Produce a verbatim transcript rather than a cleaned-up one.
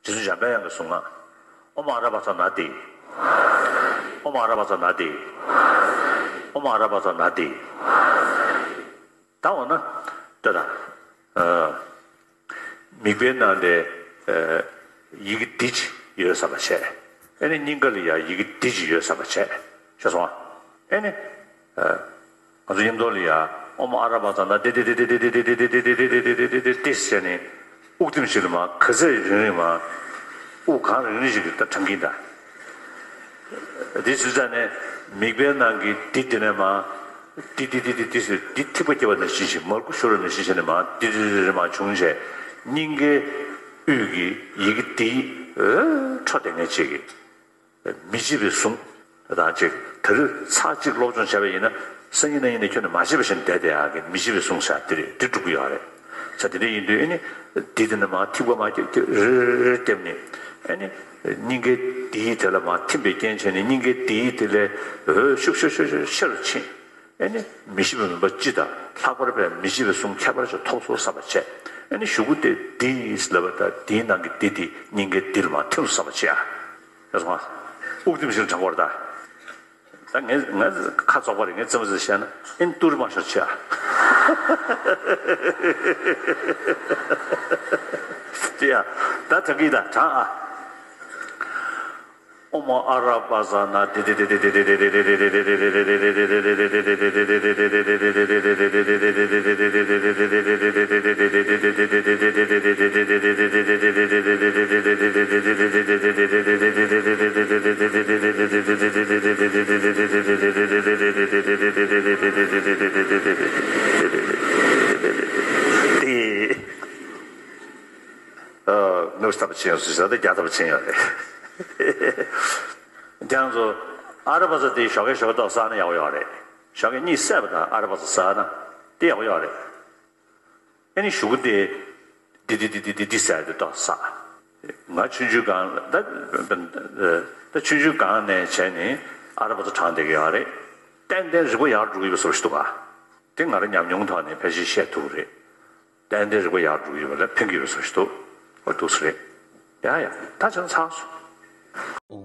རྗེ་བཙུན་འཇམ་དཔལ་དབྱངས་ཀྱི་གསུང་ངག་ཨོཾ་ཨ་ར་པ་ཙ་ན་དྷཱིཿ་ཨོཾ་ཨ་ར་པ་ཙ་ན་དྷཱིཿ་ཨོཾ་ཨ་ར་པ་ཙ་ན་དྷཱིཿ་ད་འོ་ན་ལྟོས་དང་། མིག་དཔེའི་ནང་དེ་ཡི་གེ་འདི་ཅིག་ཡོད་བསམ་པ་བྱས། ཨེ་ནི་སྙིང་ག་ལ་ཡ་ཡི་གེ་འདི་ཅིག་ཡོད་བསམ་པ་བྱས། ཤེས་སོང་ཨ། ཨེ་ནི། ང་ཚོ་མཉམ་དུ་ལ་ཡ་ཨོཾ་ཨ་ར་པ་ཙ་ན་དྷཱིཿ་ཟེར་ནས་དབུགས་ཐིམ་ཞིག་ལ་མ་ག་ཚད་རིང་རིང་མ། དབུགས་གང་རིང་རིང་ཞིག་གིས་ད་གྲང་གིན་ད། དེ་སུས་ཙ་ནས་མིག་དཔེའི་ནང་གི་འདི་དེ་ནས་མ། འདི་འདི་འདི་འདི་འདི་ཟེར་འདི་ཐིགས་པ་བརྒྱབ་པ་ནང་བཞིན་ཞིག་མར་ཁུ་ཤོར་བ་ནང་བཞིན་བྱས་ནས་མ་འདི་འདི་འདི་འདི་མ་བྱུང་བྱས་སྙིང་གའི་དབུས་ཀྱི་ཡི་གེ་འདི་འཕྲོ་དེ་ངས་བྱེད་ཀྱི། མི་བརྗེད་པའི་གཟུངས། དང་ཅིག་ད་རེས་ཚར་གཅིག་སློབ་སྦྱོང་བྱས་པ་ཡིན་ན་སང་ཉིན་གནངས་ཉིན་ནས་ཁྱོན་ནས་མ་བརྗེད་པ་བྱས་ནས་བསྡད་བསྡད་ཡག་གི་མི་བརྗེད་པའི་གཟུངས་ཟེར་དེ་རེད། འདི་འགྲུབ་ཀྱི་ཡོད་རེད། ས་དེ་འདྲ་ཡིན་དུས་ཨེ་ནི་འདི་དེ་ནས་མ་ཐིགས་པ་མ་རྒྱབ་རྒྱབ་རེ་རེ་རེ་བརྒྱབ་ནས་ཨེ་ནི་སྙིང་གའི་འདིའི་དེ་ལ་མ་ཐིམ་པའི་རྐྱེན་བྱས་ནས་སྙིང་གའི་འདིའི་དེ་ལས་འོད་ཤུགས་ཤུགས་ཤུགས་ཤུགས་ཆེ་རུ་ཕྱིན། ཨེ་ནི་མི་ཤི་བའི་མུན་པ་སྤྱི་དང་ལྷག་པར་དཔེ་མི་ཤི་བའི་གཟུངས་ཁྱད་པར་ཅིག་ཐོབ་སོང་བསམ་པ་བྱས། ཨེ་ནི་གཞུག་གུ་དེ་འདི་ལབ་པ་དང་འདིའི་ནང་གི་འདི་དེ་སྙིང་གའི་འདི་ལ་མ་ཐིམ་སོང་བསམ་པ་བྱས་ཨ། ཡ་སོང་ཨ། དབུགས་ཐིམ་ཞིང་དྲང་པོར་ད། ད་ངས་ངས་ཁ་བཙོག་པ་རེད། ངས་རྩེད་མོ་རྩེ་བཤད་ན་ཨིན་ཏུར་མ་ཤོར་ཆེ་ཨ། དེ་ཡ་ད་དྲང་གི་ད་དྲང་ཨ། ཨོཾ་ཨ་ར་པ་ཙ་ན་དྷཱིཿ་དེ། ཨ། ནུབ་ལྟ་བུ་ཕྱིན་ཡོད་ཟེར་ད་རྒྱ་ལྟ་བུ་ཕྱིན་ཡོད་རེད། ཁྱེད་རང་ཚོ་ཨ་ར་པ་ཙ་དེ་ཞོགས་ཀས་ཞོགས་ཀས་ཏོག་བསགས་ན་ཡག་པོ་ཡོད་རེད། ཞོགས་ཀས་གཉིད་སད་པ་དང་ཨ་ར་པ་ཙ་བསགས་ན་དེ་ཡག་པོ་ཡོད་རེད། ཨ་ནི་གཞུག་གུ་དེ་འདི་འདི་འདི་འདི་འདི་ཟེར་ཏེ་ཏོག་བསགས། ང་ཆུང་ཆུང་སྒང་ད་ད་ཆུང་ཆུང་སྒང་ནས་བྱས་ནས་ཨ་ར་པ་ཙ་བགྲངས་བསྡད་ཀྱི་ཡོད་རེད། ཏན་ཏན་རིག་པ་ཡར་འགྲོ་གི་ཡོད་པ་བཟོ་ཞིག་འདུག་ག་དེ་ང་རང་ཉམས་མྱོང་ཐོག་ནས་ཕལ་ཆེར་བཤད་ཐུབ་ཀྱི་རེད། ཏན་ཏན་རིག་པ་ཡར་འགྲོ་གི་ཡོད་པ་ལ་ཕན་གྱི་ཡོད་པ་བཟོ་ཞིག་འདུག་འོ་འདུག་སེ་རེད། ཡ་ཡ་ད་བྱས་ན་ཚར་སོང་།